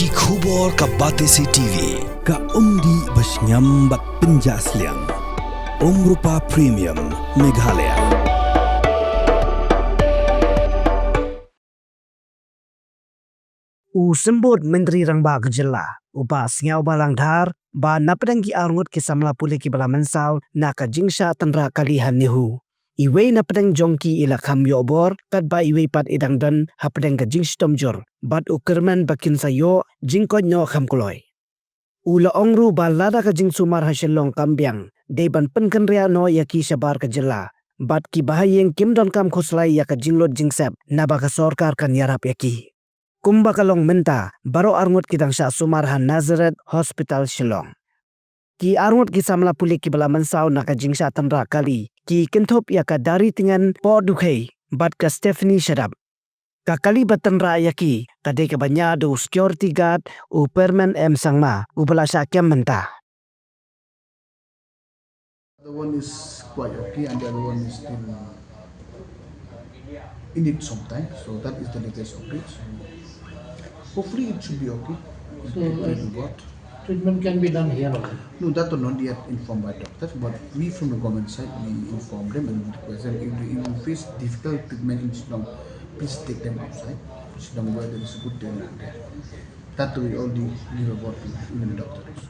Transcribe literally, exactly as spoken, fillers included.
Ki khubor ka Batesi T V, ka umdih ba shngiam bad pynjah sliang. Umrupa Premium, Meghalaya. U Symbud Myntri Rangbah ka Jylla, u Bah Sniawbhalang Dhar, ba napdeng ki arngut ki samla pule kiba la mynsaw na ka jingshah tynrah kali ha NEHU. Iwei napdeng jong ki i la kham ïoh bor, katba iwei pat i dang don hapdeng ka jingshitom jur, bad u kyrmen ba kin sa ïoh jingkoit noh kham kloi. U la ong ruh ba lada ka jingsumar ha Shillong kam biang, dei ban pynkynriah noh ïa ki shabar ka jylla, bad kiba ha ïing kim donkam khuslai ïa ka jinglut jingsep, naba ka sorkar kan ïarap ïa ki. Kumba ka long mynta, baroh arngut ki dang shah sumar ha Nazareth Hospital Shillong. Ki arngut ki samla pule kiba la mynsaw na ka jingshah tynrah kali, ki kynthup ïa ka Daritngen Pohdukhei bad ka Stephanie Shadap. Ka kali ba tynrah ïa ki, ka dei kaba ñiah da u security guard, u Perman M Sangma, uba la shah kem mynta. The one is quite okay, and the other one is still in it sometime. So that is the latest update. So hopefully it should be okay. So, uh, treatment can be done here also? No, that are not yet informed by doctors, but we from the government side, we inform them and we request them if they, if you face difficult treatment in Shillong, please take them outside Shillong where there is a good treatment there. That we already give a word to even the doctor also.